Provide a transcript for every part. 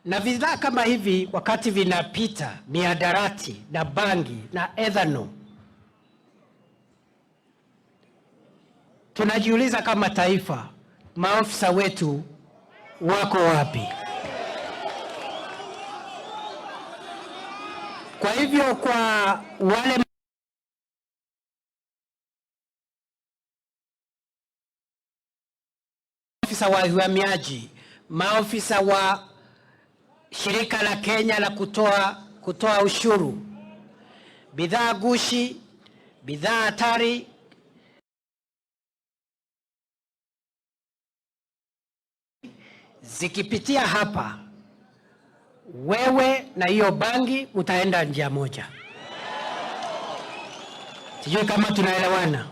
Na bidhaa kama hivi wakati vinapita, mihadarati na bangi na ethanol, tunajiuliza kama taifa, maofisa wetu wako wapi? Kwa hivyo kwa wale maofisa wa uhamiaji, maofisa wa shirika la Kenya la kutoa ushuru, bidhaa gushi, bidhaa hatari zikipitia hapa, wewe na hiyo bangi utaenda njia moja. Sijui kama tunaelewana.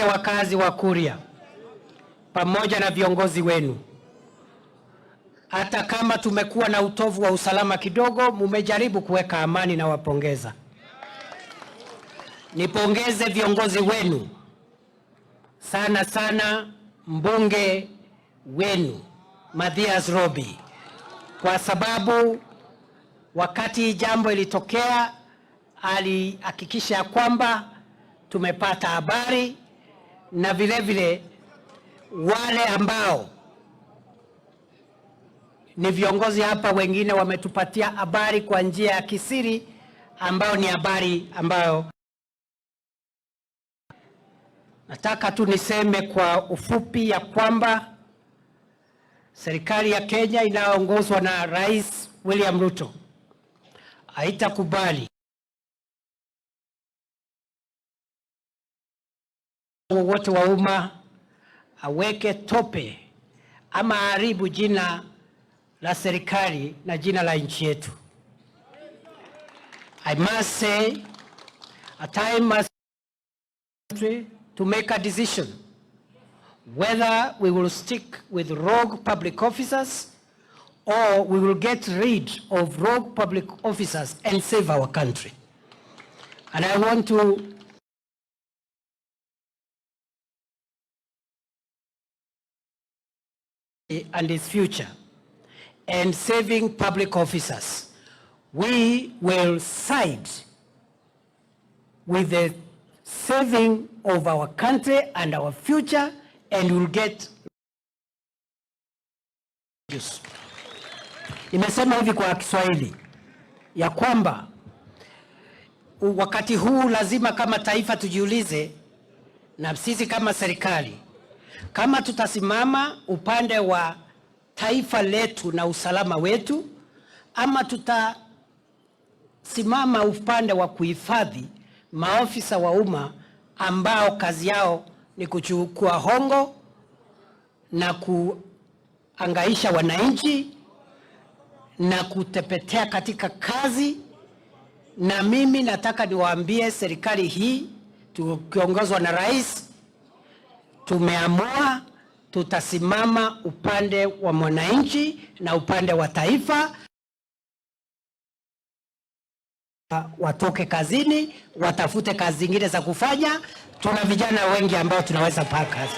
Wakazi wa Kuria pamoja na viongozi wenu, hata kama tumekuwa na utovu wa usalama kidogo, mumejaribu kuweka amani na wapongeza. Nipongeze viongozi wenu sana sana, mbunge wenu Mathias Robi, kwa sababu wakati jambo ilitokea alihakikisha kwamba tumepata habari na vile vile wale ambao ni viongozi hapa, wengine wametupatia habari kwa njia ya kisiri, ambayo ni habari ambayo nataka tu niseme kwa ufupi ya kwamba serikali ya Kenya inayoongozwa na Rais William Ruto haitakubali wowote wa umma aweke tope ama aharibu jina la serikali na jina la nchi yetu. I must say a time must to make a decision whether we will stick with rogue public officers or we will get rid of rogue public officers and save our country. And I want to and its future and saving public officers. We will side with the saving of our country and our future and we'll get. Nimesema hivi kwa Kiswahili ya kwamba wakati huu lazima kama taifa tujiulize, na sisi kama serikali, kama tutasimama upande wa taifa letu na usalama wetu, ama tutasimama upande wa kuhifadhi maofisa wa umma ambao kazi yao ni kuchukua hongo na kuangaisha wananchi na kutepetea katika kazi. Na mimi nataka niwaambie serikali hii tukiongozwa na rais, tumeamua tutasimama upande wa mwananchi na upande wa taifa. Watoke kazini, watafute kazi zingine za kufanya. Tuna vijana wengi ambao tunaweza paa kazi.